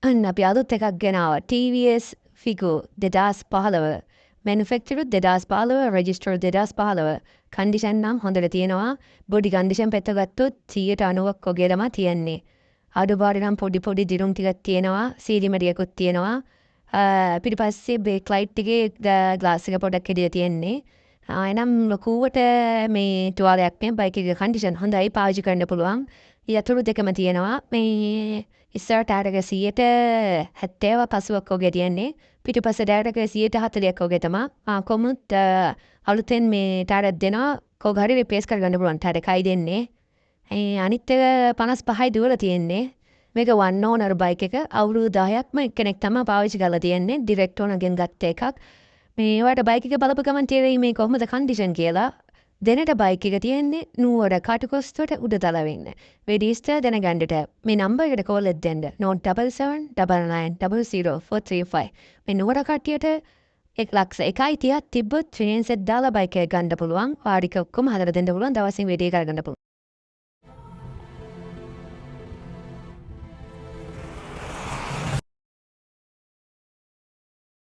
අන්න අපි අලුත් එකක් ගෙනාවා. TVS Figo 2015 manufacture, 2015 register, 2015. Condition නම් හොඳට තියෙනවා. බොඩි කන්ඩිෂන් පැත්ත ගත්තොත් 90%ක් වගේ තමයි තියෙන්නේ. අඩුපාඩු නම් පොඩි පොඩි දිරුම් ටිකක් තියෙනවා. සීරිම ටිකකුත් තියෙනවා. පිටිපස්සේ බ්‍රේක් ලයිට් එකේ ග්ලාස් එක පොඩක් කැඩිලා තියෙන්නේ. එනම් ලොකුවට මේ තුවාලයක් නෑ. බයික් එකේ කන්ඩිෂන් හොඳයි, පාවිච්චි කරන්න පුළුවන්. යතුරු දෙකම තියෙනවා. මේ ඉස්සර ටයර් එක 70%ක් 80%ක් වගේ තියෙන්නේ. පිටුපස්ස ටයර් එක 40%ක් වගේ තමයි. කොහොමත් අලුතෙන් මේ ටයර් එකක් දෙනවා. කෝක හරි රිප්ලේස් කරගන්න පුළුවන්. ටයර් එකයි දෙන්නේ. අනිත් එක 55යි දුවලා තියෙන්නේ. මේක වන් ඕනර් බයික් එක. අවුරුදු 10ක්ම එක්කෙනෙක් තමයි පාවිච්චි කරලා තියෙන්නේ. ඩිරෙක්ට් ඕනර්ගෙන් ගත්ත එකක්. මේ ඔයාලට බයික් එක බලපු ගමන් තේරෙයි මේ කොහොමද කන්ඩිෂන් කියලා. දැනට බයික් එක තියෙන්නේ නුවර කටුකොස්තුවට උඩතලවෙන්න. වැඩි විස්තර දැනගන්නට මේ නම්බර් එකට කෝල් එකක් දෙන්න. 077 900 435. මේ නුවර කට්ටියට 1 ලක්ෂ 1.30ක් තිබ්බොත් ෆිනෑන්ස් එක දාලා බයික් එක ගන්න පුළුවන්. වාරික ඔක්කොම හදලා දෙන්න පුළුවන්. දවසින් වැඩේ කරගන්න පුළුවන්.